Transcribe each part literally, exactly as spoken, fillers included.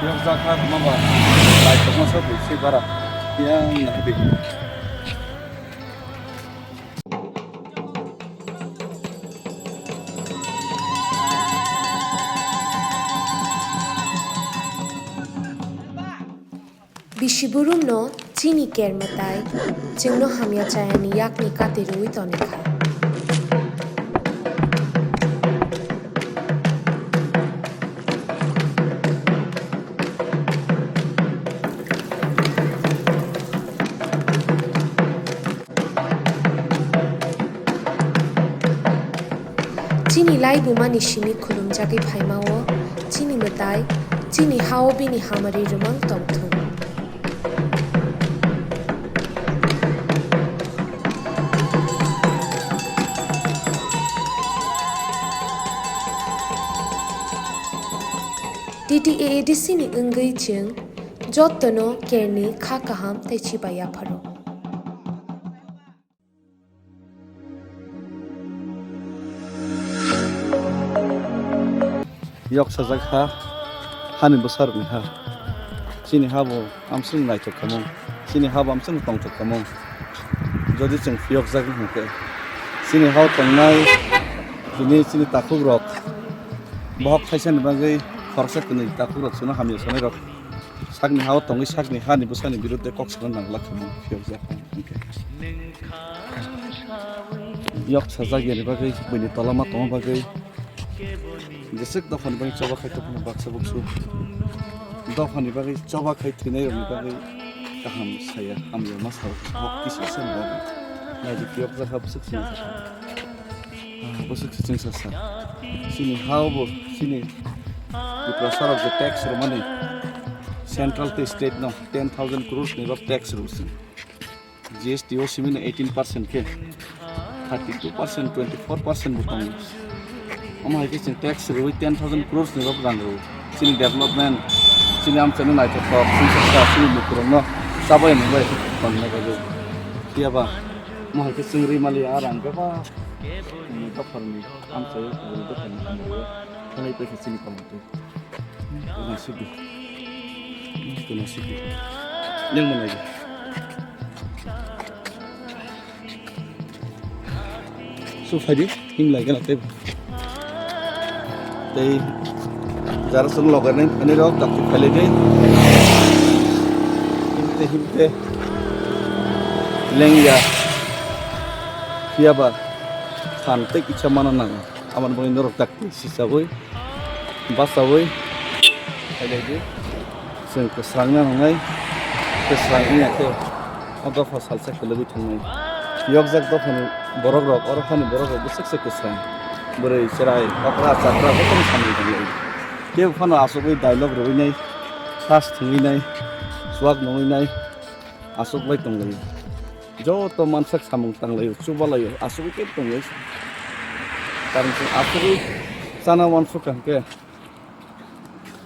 Phiyokjak ha tongma ba, lai tongma sa bui se bara. Yang nahdi. Bisi burumno chini ker mwtai chwngno hamya chayani yakni kati rwui tonikha. Chini laibumani simi khulumjagwi phaima-o chini mwtai, chini ha-o bini hamari rwmang tongthung. T T A A D C ni wngwi chwng jottono kerni kha kaham tei chibai yapharo. Yok sajak ha, hani bwsarokni ha. Chini ha bo amswk naithok khamung, chini ha bo amswk tongthok khamung. Jodi chwng phiyokjak wngkha khe, chini ha o tongnai, tini chini takhukrok, bohok thaisani bagwi khoroksa kwnwi takhukrok chwngno hamya sanairok. Sakni ha-o tongwi sakni hani bwsani biruddhe kok sana nangla khamung phiyokjak hwnkhe. Yok sajak yani bagwi, buini tolama tongma bagwi, jeswk dophani bagwi choba khai tongphano baksa buksu. Dophani bagwi choba khai thwinairokni bagwi kaham saya, hamya ma sao, hok kisa se bagwi. Naidi phiyokjak ha bwswk sini. Ah, bwswk se chwngsa sa. Chini ha-o bo, chini Tiprasarok je tax rwmani, central tei state no ten thousand crores ni rok tax rw se. G S T o simi no eighteen percent khe, thirty two percent, twenty four percent bo tongo. Omo hai khe chwng tax rwui ten thousand crores ni rok rang rw. Chini development, chini amchaini naithothok, chini saksa, chini lukurokno chabai nungbai tongna bagwi. Phiya ba, omo hai khe chwng rwi mali a rang bebak. Chini dopharni amchaio, kubui dopharni amchaio, thanai paikha chini komortwi. Tuna sikdi. Tuna sikdi. Yang mana aja? Su phaidi, him lai gana tei. Tei jara sung logar nai, ani rok dakti phailai dei. Himte, himte. Lengya. Phiya ba, phan tei kisa mana nang. Aboni bagwi norok dakti sichawi, bachawi, phailaiwi chwng kwsrangna nangnai, kwsrang wngya khe o dopha salsa kwlwgwi thangnai. Yokjak dophani borokrok, oro phani borokrok bwswk se kwsrang. Bwrwi, chwrai, okra, chakra, jotono samung tanglai. Kebo phano achugwi dialogue rwinai, thas thwngwinai, chuak nungwinai, achuk bai tonglaio. Joto mansak samung tanglaio, chubalaio, achugwi kebo tonglaio. Karon chwng achugwi chana uansukha hwnkhe,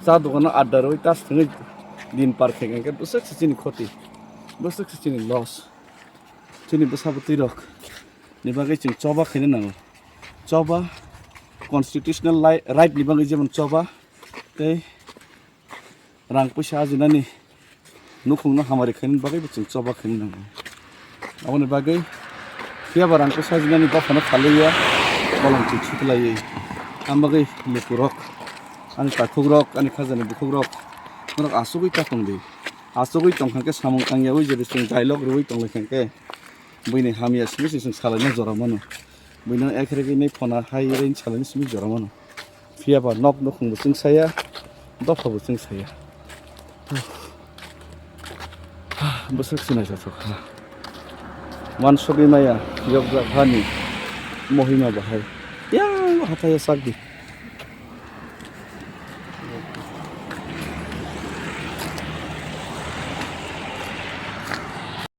cha dogano adda rwui tas thwngwi din par khaikha hwnkhe bwswk se chini khoti, bwswk se chini loss. Chini bwsa bwtwirok ni bagwi chwng choba khaina nango. Choba, constitutional lai-, right ni bagwi jemon choba tei rang puisa ajinani nukhungno hamari khainani bagwibo chwng choba khaina nango. Aboni bagwi phiya ba rang puisa ajinani dophano phalwiya bolong chwng sutulaiwi. Ang bagwi lukurok, ani takhukrok, ani khajani bukhukrok, norok achugwi ta tongdi. Achugwi tongkha khe samung tangyawi jodi chwng dialogue rwui tonglaikha khe buini hamya simi se chwng salaina jora mano. Buino ekregwi nai phona hai rei salaini simi jora mano. Phiya ba nok nukhung bo chwng saya, dopha bo chwng saya. Bwswk se naisasok ha. Wansugwi maya yokjak hani mohima bahai. Yang hathaio sakdi.